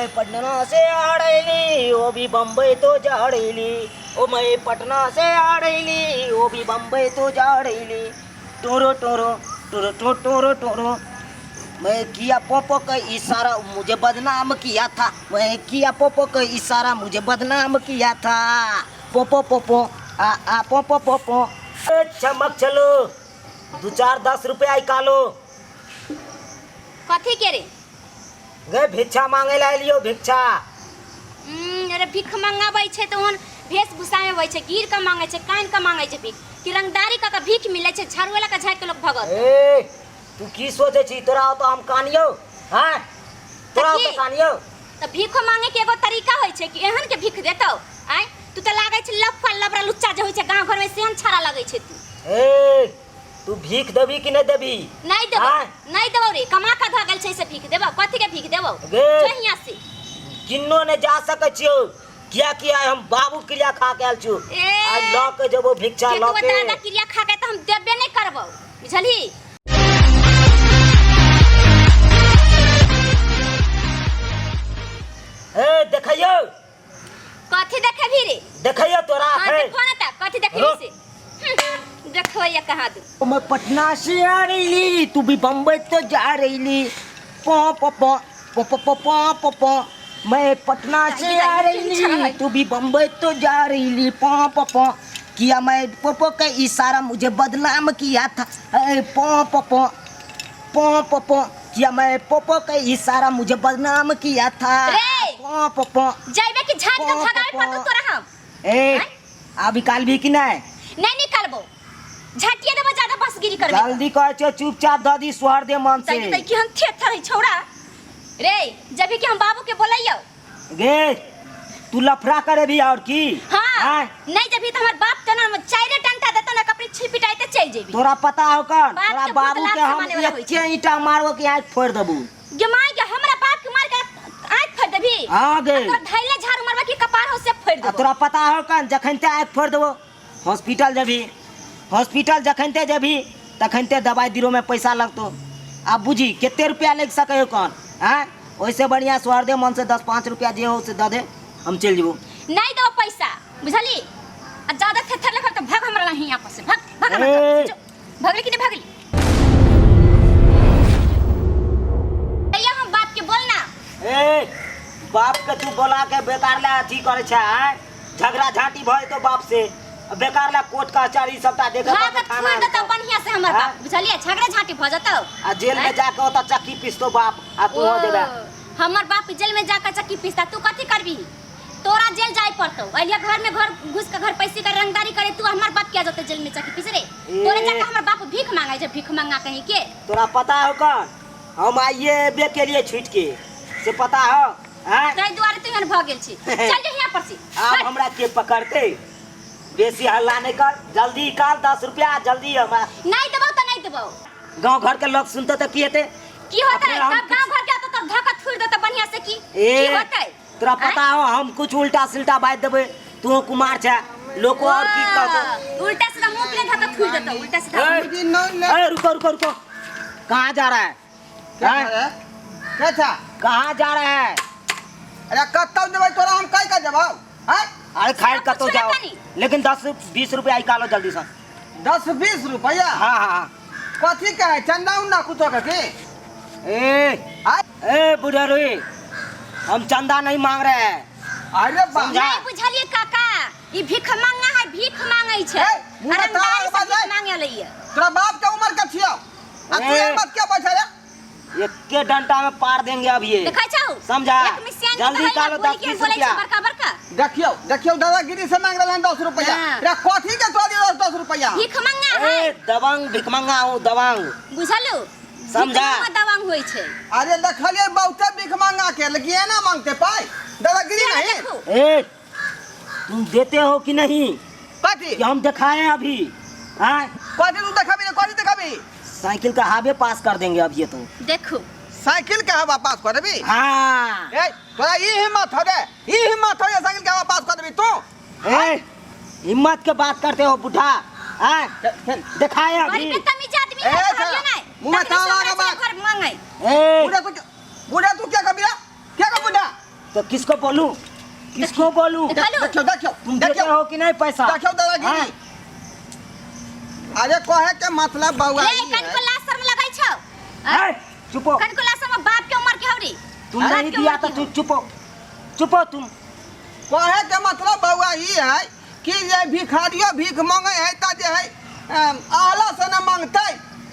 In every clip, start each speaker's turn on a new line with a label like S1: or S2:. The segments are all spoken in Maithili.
S1: मैं पटना से आ रही वो भी बम्बई तो जा रही ओ मैं पटना से आ रही वो भी बम्बई तो जा रही टोरो टोरो टोरो टो टोरो टोरो। मैं किया पोपो का इशारा मुझे बदनाम किया था। मैं किया पोपो का इशारा मुझे बदनाम किया था। पोपो पोपो आ आ पोपो पोपो। ए, चमक चलो दू चार 10 रुपया निकालो।
S2: कथी के रे?
S1: गे भिक्षा मांगे ला लियो भिक्षा।
S2: अरे भीख मंगाबै छै तऽ ओहन वेशभूषा में अबै छै, गिर के मांगै छै, कान के मांगै छै भीख। कि रंगदारी कऽ के भीख मिलै छै, झाड़ू वाला के झाड़ि के लोक भगत।
S1: ए तू की सोचे छी तोरा तो हम कानियो? हैं तोरा
S2: की?
S1: तो कानियो।
S2: तऽ भीखो मांगे के एगो तरीका होइ छै कि एहन के भीख देतौ? आँय, तू तऽ लागै छै लफा लबरा लुच्चा जे होइ छै गाँव घर में सेहन छाड़ा लगै छै तू।
S1: ए तू भीख देबी कि नहीं देबी?
S2: नहीं देबौ।
S1: आँय?
S2: नहीं देबौ रे, कमा के धऽ गेल छै से भीख देबौ? कथी के भीख देबौ?
S1: गे।
S2: जो हियाँ से।
S1: किन्नो ने जा सकै छियो किया किया हम बाबू क्रिया खा के आयल छियो।
S2: ए।
S1: आज लऽ के जेबो भिक्षा
S2: के
S1: लऽ
S2: तू
S1: के।
S2: दादा क्रिया खा के तऽ हम देबे नहीं करबौ, बुझलही?
S1: ए देखैयो।
S2: कथी देखेबही रे?
S1: देखैयो तोरा।
S2: हाँ
S1: है
S2: देखो ना ता कथी देखेबही
S1: रुक।
S2: से। देखो ये कहाँ दू।
S1: मैं पटना से आ रही तू भी बम्बई तो जा रही पो पो पो पो पो पो पो पो पो। मैं पटना से आ रही तू भी बम्बई तो जा रही पो पो पो। किया मैं पोपो का इशारा मुझे बदनाम किया था। ए, पो पो पो पो पो पो। किया मैं पोपो का इशारा मुझे बदनाम किया था।
S2: रे!
S1: पो पो पो।
S2: जाइबे कि झाड़ के
S1: पो,
S2: भगावे
S1: पो,
S2: पड़तो
S1: पो।
S2: तोरा हम?
S1: ए अभी काल भी कि नहीं?
S2: नहीं निकालबो, झटिए देबो ज्यादा बसगिरी करबे।
S1: जल्दी कहे छो चुपचाप दऽ दी स्वर दे मन से।
S2: तै कि हम थे थे छौड़ा रे, जब कि हम बाबू के बोलैयो।
S1: गे तू लफड़ा करे भी और की?
S2: हाँ।
S1: आँय?
S2: नहीं जब तो हमर बाप तो ना चाइरे डंटा देतो ना कपड़े छिपिटाई ते चल जेबी।
S1: तोरा पता हो कौन?
S2: बाप
S1: तोरा
S2: के
S1: बाबू
S2: बहुत
S1: के
S2: लात
S1: हम
S2: माने वाला होइ छै।
S1: एके ईंटा मारबो कि आँखि फोड़ि देबू।
S2: गे my गे, हमरा बाप के मार के आँख फोड़ देबी?
S1: हाँ गे।
S2: आ तोरा धैले झाड़ू मारबा कि कपार हो से फोड़
S1: आ
S2: देबो।
S1: तोरा पता हो कौन जखन ते आँखि फोड़ि देबो हॉस्पिटल जेबही, हॉस्पिटल जखन ते जेबही तखन ते दवाइ दिरो में पैसा लगतो। आब बुझी कते रुपया लागि सकै हो कौन? आँय ओहिसे बढ़िया सोहर दे मन से 10-5 रुपया जे हो से दऽ दे, हम चलि जेबो।
S2: नहीं देबो पैसा, बुझली? आ ज्यादा थेथर लेखर तो भाग हमरा नहीं यहाँ पर से, भाग भाग हमरा
S1: ए।
S2: तरफ से, जो। भगली कि नहीं भगली? भैया हम बाप के बोलना।
S1: ए बाप के तू बोला के बेकार ला अथी करे छै, आँय? झगड़ा झांटी भऽ जेतौ बाप से, बेकार ला कोर्ट कचहरी सबटा देखे
S2: भाग
S1: पड़तौ
S2: छोड़
S1: थाना।
S2: देतौ बढ़िया से हमर
S1: हाँ?
S2: बाप, बुझलिए? झगड़ा झांटी भऽ जेतौ
S1: आ जेल में
S2: आँय?
S1: जाके ओतऽ चक्की पिसतौ बाप आ तू हो जेबे।
S2: ओ, हमर बाप जेल में जाकर चक्की पिसता, तू कथी करबी? तोरा जेल जाय पड़तौ। अलिया घर में घर घुस के घर पैसे के रंगदारी करे तू, हमर बाप क्या जते जेल में चक्की पिस रे?
S1: ए।
S2: तोरे जाके हमर बाप भीख मांगे छै, भीख मांगा कहीं के।
S1: तोरा पता हो कौन हम आइए एबे के लिए छूट के से पता हो? हैं?
S2: ताहि दुआरे तू एहन भऽ गेल छी। चल जो हियां पर से।
S1: आब
S2: हट।
S1: हमरा के पकड़ते, बेसी हल्ला नहीं कर, जल्दी निकाल 10 रुपया जल्दी हमरा।
S2: नहीं देबौ तऽ नहीं देबौ।
S1: गांव घर के लोग सुनते तऽ की हेतै?
S2: की होतै?
S1: अपने हम
S2: तब गांव घर के आतो तब धक्का थुरि देतौ बढ़िया से की?
S1: ए,
S2: की होतै?
S1: तोरा पता हो हम कुछ उल्टा सिलटा बाजि देबै, तू कुमार छै लोको और की कहतो।
S2: उल्टा सीधा मुंह पे धक्का थुरि देतौ उल्टा सीधा।
S1: ए, ए, रुको रुको रुको, कहाँ जा रहा है?
S3: क्या
S1: हैं?
S3: था रे? क्या था?
S1: कहाँ जा रहा है?
S3: अरे कत्तौ जेबै तोरा हम कहि के जेबौ? हैं?
S1: अरे खाए
S2: सब
S1: कतौ
S2: कुछ
S1: जाओ
S2: कनी।
S1: लेकिन 10-20 रुपया निकालो जल्दी से।
S3: 10-20 रुपया?
S1: हाँ, हाँ, हाँ।
S3: कथी के है? चंदा उन्दा कुछो के की?
S1: ए,
S3: आय?
S1: ए बुढ़ारी, हम चंदा नहीं मांग रहे हैं।
S3: अरे बाप।
S1: समझा?
S2: नहीं बुझलिए काका, ई भीख मांगा है, भीख मांगे छै।
S3: ए, मुँह में
S2: रंगदारी
S3: ताला
S2: से
S3: बाज
S2: भीख
S3: ले।
S2: मांगे लइए।
S3: तोरा बाप के उम्र के छियौ आ तू
S1: ए।
S3: एहन बात क्या बैठल है?
S1: एके डंटा में पार देंगे अब ये।
S2: देखै छौ?
S1: समझा?
S2: एक में सियान के
S1: जल्दी
S2: तऽ है ना,
S1: निकालो
S2: बोली
S1: 10
S2: के
S1: 20
S2: बोलै छै
S1: रुपया।
S2: बड़का बड़का।
S3: देखियौ, देखियौ दादागिरी से मांग रहल हन 10 रुपया।
S2: हाँ।
S3: रे कथी के तोरा दियौ 10 रुपया?
S2: भीख मंगा है।
S1: ए, दबंग भिखमंगा हूँ, दबंग।
S2: बुझलु?
S1: समझा?
S2: भीख मंगा दबंग होइ छै।
S3: अरे देखलियै बहुते भीख मंगा के, लेकिन एना मांगते पाई दादागिरी
S2: से
S3: नहीं।
S2: देखू।
S1: ए, तुम देते हो कि नहीं?
S3: कथी?
S1: कि हम दिखाए अभी? हाँ?
S3: कथी तू देखाबी रे? कथी देखाबी?
S1: साइकिल का हावे पास कर देंगे अब ये तो।
S2: देखू।
S3: साइकिल के हवा पास कर देबी?
S1: हाँ।
S3: ए, तोरा ई हिम्मत हो रे, ई हिम्मत हो रे साइकिल के हवा पास कर देबी तू?
S1: ए, हिम्मत के बात करते हो बुढ़ा? हाँ?
S3: चल, चल।
S1: दिखाए
S2: बड़ी
S1: अभी।
S2: बेतमीज आदमी
S3: ए,
S2: है,
S3: चल।
S2: कहलियो नहीं।
S3: मुँह में
S2: तखने
S3: ताला
S2: से
S3: लगा
S2: ओकरा से घर मांगे।
S1: ए।
S3: बुढ़ा तू क्या, बुढ़ा तू क्या कबिया? क्या कर बुढ़ा?
S1: तो किसको बोलूं, किसको बोलूं?
S2: देखलू?
S3: देखियौ देखियौ
S1: तुम देते
S3: देखियौ
S1: हो कि नहीं पैसा?
S3: देखियौ दादागिरी।
S1: हाँ?
S3: अरे कहे के मतलब बउआ
S2: रे
S3: ई है।
S2: कनको लाज शर्म लगै छौ?
S1: है, चुप हो।
S2: कनको लाज शर्म, बाप के उम्र के हौरी।
S1: तुम
S2: बाप
S1: नहीं
S2: के
S1: दिया
S2: उम्र
S1: तो
S2: के
S1: तू
S2: हौ।
S1: चुप हो, चुप हो तुम।
S3: कहे के मतलब बउआ ई है कि जे भिखारियो भीख मांगे है त जे है आहला से न मांगते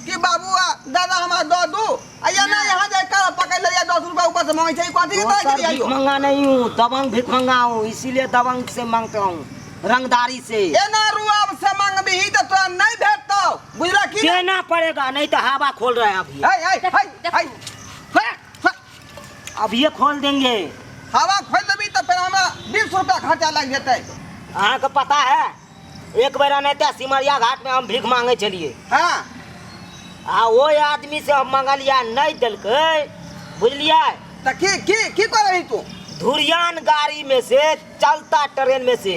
S3: कि बाबू आ दादा हमरा दऽ दू, आ ये ना यहाँ जाय कर पकड़ ले 10 रुपया ऊपर से मांगे छै, ई कथी के
S1: दोसर
S3: दादागिरी है
S1: भीख
S3: यौ?
S1: मंगा नहीं हूँ, दबंग भीख मंगा हूँ, इसीलिए दबंग से मांगता हूँ, रंगदारी से।
S3: एना रुआब से मांगबही त तोरा नहीं भेटतौ, बुझला की?
S1: देना पड़ेगा, नहीं तो हवा खोल रहे हैं अभी।
S3: है है
S2: देखू,
S3: है
S2: देखू।
S3: है है है।
S1: अब ये खोल देंगे।
S3: हवा खोल देबी तऽ फेर हमरा 20 रुपया खर्चा लागि जेतै।
S1: अहाँ के पता है, एक बेर अनैते सिमरिया घाट में हम भीख मांगे छलिए। आ वो आदमी से हम मंगलिया, नहीं देलकै, बुझलियै?
S3: तऽ की की की करही तू?
S1: धुरियान गाड़ी में से, चलता ट्रेन में से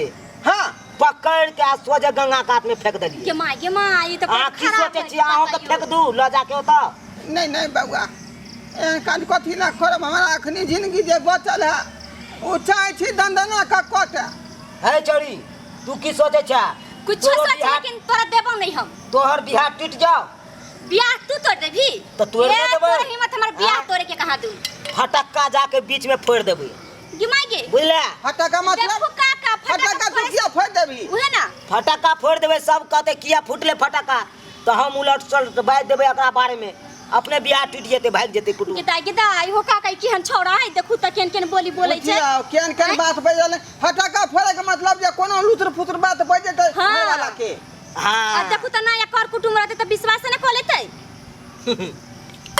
S1: पकड़ के आ सोझे गंगा कात में फेंक देलिए।
S2: गे माय, गे माय, ई तऽ
S1: अहाँ
S2: बड़
S1: की
S2: खराब
S1: सोचै
S2: है,
S1: छियै? अहूँ के
S2: बताइयो।
S1: फेंक दू लऽ जाके ओतऽ?
S3: नहि नहि बौआ, एहन काज कथी लए करब? हमरा अखनी जिंदगी जे बचल है ओ चाहै छी दंदना कऽ कटे।
S1: है चौरी, तू की सोचै छै?
S2: कुछो
S1: तोरो
S2: सोच,
S1: बियाह-
S2: लेकिन तोरा देबो नहीं हम।
S1: तोहर बियाह टूट जाओ।
S2: बियाह तू तोड़ देबी?
S1: तऽ तोड़ि
S2: ए,
S1: नहि देबै।
S2: तोरा हिम्मत हमर बियाह
S1: हाँ?
S2: तोड़े के कहाँ दू?
S1: फटक्का जाके बीच में फोड़ देबै।
S2: गे माय गे।
S1: बुझले?
S3: फटका मतलब?
S2: देखू काका,
S3: फटका
S2: फटक्का
S3: तू
S2: फोड़े।
S3: किया फोड़ि देबही?
S2: उहे ना।
S1: फटक्का फोड़ देबै, सब कहते किया फूटले फटक्का, तऽ हम उलट सलट बाजि देबै एकरा बारे में, अपने बियाह टूटि जेतै, भागि जेतै कुटुम।
S2: गे दाइ, गे दाइ, हो काका, ई केहन छौड़ा है? देखू तऽ केहन केहन बोली बोलै छै।
S3: बुझियौ केहन केहन बात बाजि रहलै। फटका फोड़े के मतलब जे कोनो लुत्र फुत्र बात बाजि जेतै घरवाला के।
S2: आ देखू तऽ, ना कर कुटुम रहतै तऽ विश्वास नहि कऽ लेतै।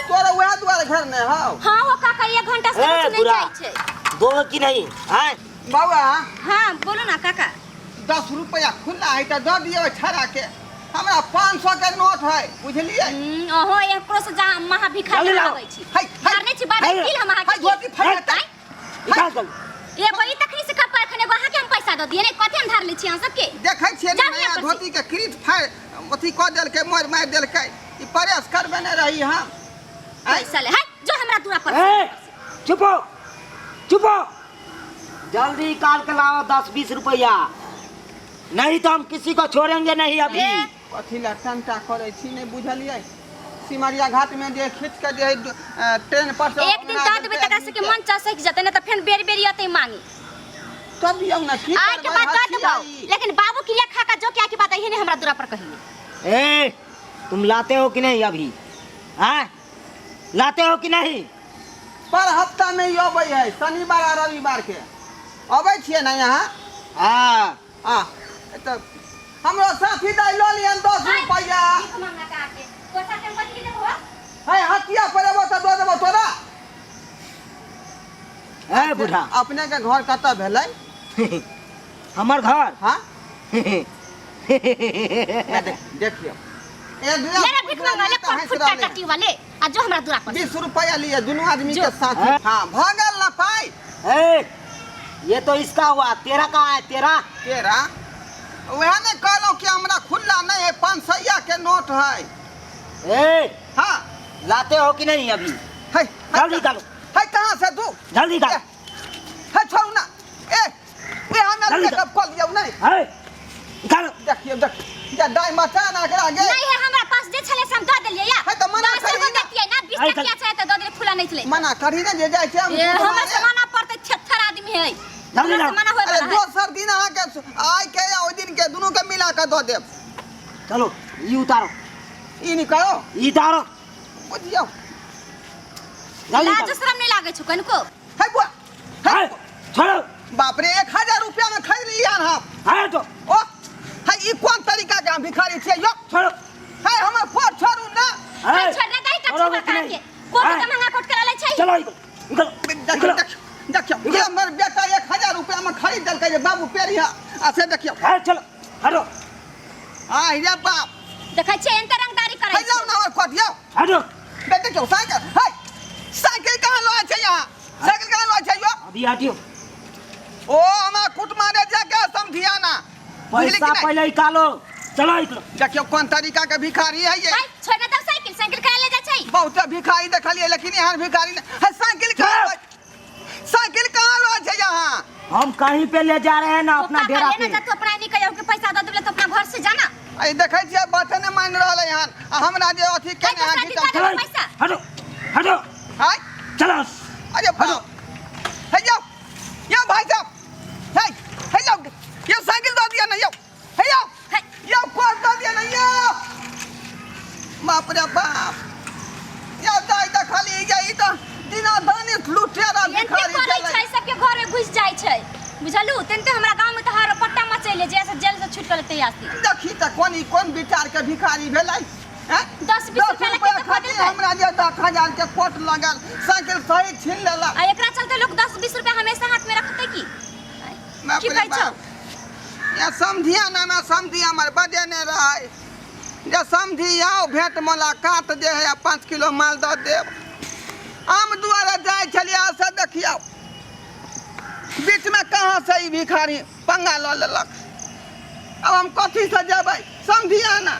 S3: तोरा वएह दुआरे घर नहि हौ?
S2: हाँ हो काका, एक घंटा से
S1: ए,
S2: कुछ नहीं
S1: बुढ़ा।
S2: जाइ छै।
S1: दोगे कि नहीं आय?
S3: बौआ।
S2: हाँ, बोलो ना काका।
S3: 10 रुपया खुला है तऽ दऽ दियौ छड़ा के, हमरा 500 के नोट है, बुझलियै?
S2: अहो एकरो से जा महा भिखारी
S1: जल्दी लाओ।
S2: लगै छी।
S3: है है।
S2: मारने छी बाबा
S1: है।
S2: की हम अहाँके?
S3: है, धोती फाड़ि देतै।
S1: निकाल चल।
S2: एगो ई तखनी से कपार खने, एगो अहाँके हम पैसा दऽ दिए नहीं, कथी हम धार लै छी अहाँ सबके?
S3: देखै छियै ने
S2: जाउ
S3: नया
S2: यहाँ पर से।
S3: धोती के क्रीट फाड़ि अथी कऽ देलकै, मोड़ मारि देलकै। ई परेश करबे नहि रही हम आँय?
S2: पैसा ले है जो हमरा दूरा पर।
S1: ए, चुप हो, चुप हो, जल्दी निकाल के लाओ 10-20 रुपया, नहीं तो हम किसी को छोड़ेंगे नहीं अभी।
S2: ए,
S3: कथी लए टंटा करै छी नहि बुझलियै? सिमरिया घाट में जे खींच के जे है, ट्रेन पर से
S2: एक दिन दऽ देबै तकरा सबके मन चसकि जेतै, नहि तऽ फेर बेर बेर अतै मांगे।
S3: तब दियौ ने, की
S2: आइ के
S3: करबै?
S2: बाद दऽ
S3: हँसी
S2: देबौ
S3: आई।
S2: लेकिन बाबू क्रिया खा कऽ जो, क्या के बात अहिने हमरा दूरा पर कहिए।
S1: ए, तुम लाते हो कि नहीं अभी? हाँ, लाते हो कि नहीं?
S3: पर हफ्ता में ही अबै है, शनिवार आ रविवार के अबै छियै ने यहाँ।
S1: हाँ।
S3: आ तऽ हमरो साथी दाइ लऽ लियन 10 रुपैआ।
S2: भीख मांगा के आके पैसा के हम कथी के देबो?
S3: है, हथिया पर एबो तऽ दऽ देबो तोरा।
S1: ए बूढ़ा।
S3: अपने के घर कतऽ भेलै?
S1: हमर घर?
S3: हाँ, देखियौ एक
S2: मेरा भीख मांगा ले पर फुट्टा टट्टी वाले, आ जो हमरा दूरा पर।
S3: 20 रुपैआ लिए दुनू आदमी
S2: जो।
S3: के साथ। हाँ, भऽ गेल ना पाइ?
S1: ए, ये तो इसका हुआ, तेरा कहाँ है तेरा?
S3: तेरा वएह ने कहलहुँ कि हमरा खुल्ला नहीं है, 500 के नोट है।
S1: ए,
S3: हाँ।
S1: लाते हो कि नहीं अभी?
S3: है।
S1: जल्दी निकालो।
S3: है, कहाँ से तू?
S1: जल्दी निकालो।
S3: है, छोड़ू ना, ए ए हमरा
S1: जल्दी।
S3: चेकअप कऽ लियौ नहीं।
S1: ए, निकालो।
S3: देखियौ देखियौ, जे दाइ मचा ना एकरा गे।
S2: नहीं है हमरा पास, जे छले से हम दऽ देलियै या।
S3: है तऽ मना
S2: 10
S3: करही
S2: एगो
S3: ना।
S2: देतियै ना, 20
S1: आई
S2: टकिया छै तऽ दऽ देलियै, खुला नहीं छलै।
S3: मना करही ने जे जाइ छै हम
S2: ए, हमरा
S3: तुम्हारे।
S2: से मना पड़तै? थेथर आदमी है।
S1: जल्दी
S2: हमरा से
S1: लाओ।
S2: मना होय
S3: अरे
S2: वाला है।
S3: दोसर दिन अहाँके आइ के या ओहि दिन के दुनू के मिला कऽ दऽ देब।
S1: चलो, ये उतारो।
S3: ई निकालो।
S1: ये उतारो।
S3: बुझियौ।
S1: जल्दी
S2: लाज
S1: निकालो।
S2: शरम नहीं लागै छौ कनिको?
S3: है बुआ है।
S1: ए, छोड़ो।
S3: बाप रे, 1000 रुपया में खरीद लियै हम।
S1: हटो।
S3: ओ है, ई कोन तरीका के हम भिखारी छियै यौ?
S1: छोड़ो।
S3: है, हमर फोट छोड़ू ना।
S1: ए,
S2: छोड़ दे दही
S1: छोड़ो
S2: कछुआ
S1: कि नहीं?
S2: के कोट
S1: ए,
S2: के महंगा कोट करा ले छै।
S1: चलो, निकलो निकलो।
S3: देखियौ।
S1: निकलो।
S3: देखियौ देखियौ, ये हमर बेटा 1000 रुपया में खरीद देलकै जे बाबू पेरिहा, आ से देखियौ।
S1: ए, चलो, हटो।
S3: आ रे बाप।
S2: देखै छियै, एहन रंगदारी करै
S3: है, लाउ
S2: छै।
S3: ना हमर कोट यौ।
S1: हटो।
S3: बे देखियौ, साइकिल है, साइकिल कहाँ लऽ छै यहाँ? साइकिल कहाँ लऽ छै यौ?
S1: अभी हटियो।
S3: ओ हमरा कुटमारे जाके समधियाना बुझली
S1: पैसा
S3: कि नहि?
S1: पहले निकालो, चलो निकलो।
S3: देखियौ कोन तरीका के भिखारी है ये।
S2: भाई, छोड़ दे साइकिल, साइकिल करा ले जाइ छै।
S3: बहुत भिखारी देखलियै लेकिन एहन भिखारी नहि है। साइकिल कहाँ लऽ, साइकिल कहाँ लऽ
S1: हम कहीं पे ले जा रहे हैं ना अपना
S2: धोखा
S1: डेरा
S2: कर
S1: पे।
S2: लेना, जा तू अपना नहीं कहियो के पैसा दऽ देबले तो अपना घर से जाना।
S3: आई देखै छियै, बाते नहि मानि रहलै हन आ हमरा जे अथी केने
S2: है,
S3: हन
S2: तो
S3: घिचम।
S1: चलो।
S2: पैसा।
S1: हटो हटो।
S3: हाय।
S1: चलो।
S3: अरे बाप, हे जाओ यो भाई साहब, हे हे जाओ, यो साइकिल दऽ दिअ ने यौ, हे यौ।
S2: हे।
S3: यौ, कोट दऽ दिअ ने यौ। बाप रे बाप, यौ दाइ देखली जे ई तऽ दिना दानी लुटेरा
S2: एनते
S3: भिखारी
S2: करै
S3: छलै।
S2: छै, सबके घर में घुस जाइ छै, बुझलू? तेनते हमरा गांव में तऽ हर पट्टा मचैले जे से जेल से छूट के तैयार थी।
S3: देखी तऽ कोन ई कोन विचार के भिखारी भेलै हैं?
S2: 10-20
S3: 10
S2: रुपया
S3: रुपया
S2: लगे तऽ
S3: खातिर
S2: खरीदतै।
S3: हमरा जे 10,000 के कोट लगल, साइकिल सही छीन लेलक।
S2: आ एकरा चलते लोग 10-20 रुपया हमेशा हाथ में रखतै की?
S3: बाप
S2: की
S3: रे
S2: कहै छौ?
S3: बाप। या समधिया ना ना समधी हमर बजेने रहै जे समधी आउ, भेंट मुलाकात जे है, 5 किलो माल दऽ देब। आम दुआरे जाइ छलियै, से देखियौ बीचमे कहाँ से ई भिखारी पंगा लऽ लेलक। आब हम कथीसँ जेबै समधिया ना?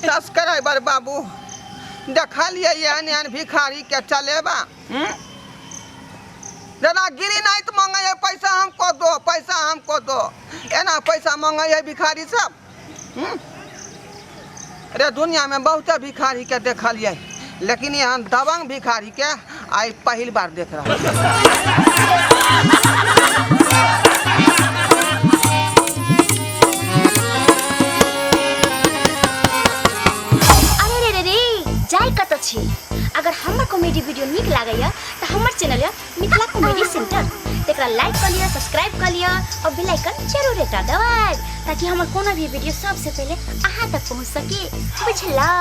S3: सब्सक्राइबर बाबू, देखलियै एहन एहन भिखारीके चलेबा हम्म? दादागिरी नहीं तो मांगे है, पैसा हमको दो, पैसा हमको दो, एना पैसा मांगे है भिखारी सब हम्म? अरे दुनिया में बहुत भिखारी के देखलियै, लेकिन यहाँ दबंग भिखारी के आइ पहिल बार देख रहा।
S2: अरे रे रे रे, जाय कतऽ छी? अगर हमर कॉमेडी वीडियो नीक लागैया तऽ हमर चैनल यऽ मिथिला कॉमेडी सेंटर, तकरा लाइक कऽ लिअ, सब्सक्राइब कऽ लिअ और बेल आइकन जरूर दबाएब, ताकि हमर कोनो भी वीडियो सबसे पहिले अहाँ तक पहुँच सके, बुझलौ?